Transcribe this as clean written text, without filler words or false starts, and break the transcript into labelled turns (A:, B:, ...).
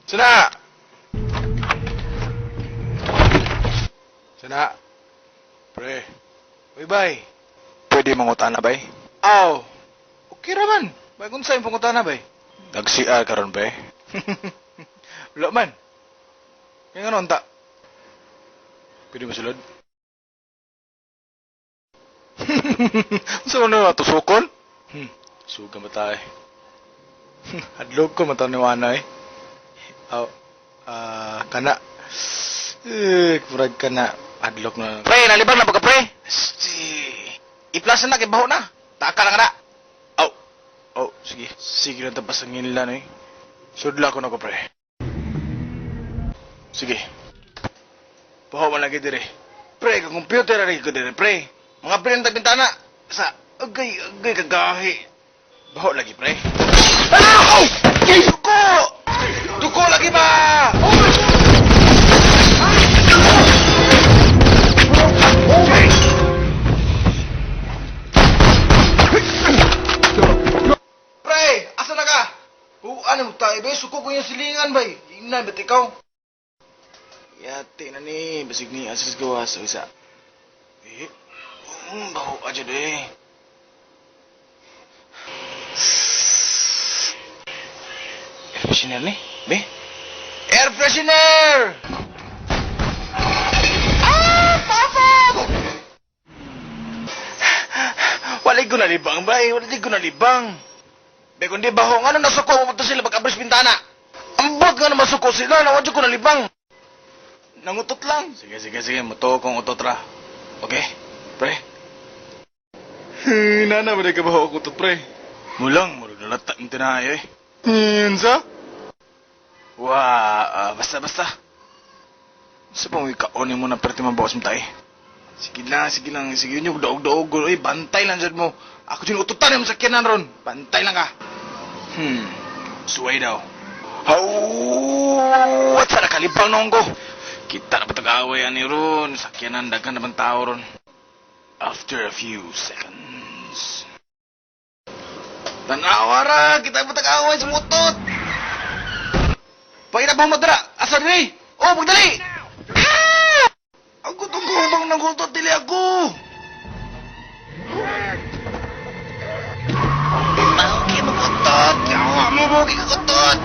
A: Sana! Sana! Pre. Uy, bay. Pwede mangutana, bay? Aw. Okay ra man. Bay, kung sa'yo pangutana, bay? Nag-CR karon bay? Wala man. Kaya nga ta. Pwede mo sulod? Unsa man na tusukon? Suga ba tayo? Hadlok ko mataniwana eh. Aw, ah, kana. Eh, murag kana. Hadlok na. Pre, nalibang na ba ka, pre? Si. I-plus na, kibaho na. Taka lang na. Aw. Oh, sige. Sige na tapas ang nginlan eh. Sudla ko na ko, pre. Sige. Baho man lagi dire. Pre, ka computer na ko dire, pre. Mga pre ang bintana. Sa agay agay kagahi. Baho lagi, pre. Ah! Oh! Duko! Duko lagi ba? Pre, asa na ka? Oo, ano mo tayo, be? Suko ko yung silingan, bay. Ingnan, ba't ikaw? Yate na ni, basig ni asis gawas o isa. Eh, baho ka dyan eh. Air freshener ni, be? Air freshener! Ah, papa! Walay ko nalibang, bay. Walay ko nalibang. Be, kundi baho, nga nang nasuko, pupunta sila pag-abris bintana. Ambot nga na masuko sila, nawadyo ko nalibang. Nangutot lang. Sige, sige, sige, muto kong utot ra. Okay, pre. Nana, ba ka baho ako utot, pre? Mulang, murag nalata ng tinayo eh. Unsa? Wah, ah, basta, basta. Sa pang ikaonin mo na perte mabawas mo tayo. Sige lang, sige lang, sige nyo, daog-daog, oy, bantay lang dyan mo. Ako dyan, ututan mo sa kinan ron. Bantay lang ka. Suway daw. How? At sa nakalibang noong ko. Kita na patag-away ani ron. Sakyanan, daghan na bang tao ron. After a few seconds. Tanawa ra! Kita patag-away sa mutot! Pakita mo madara! Asa diri? Oh, magdali! Ah! Ang gutong ko bang nangultot dili ako! Mauki mo kutot! Yawa mo, mauki ka kutot!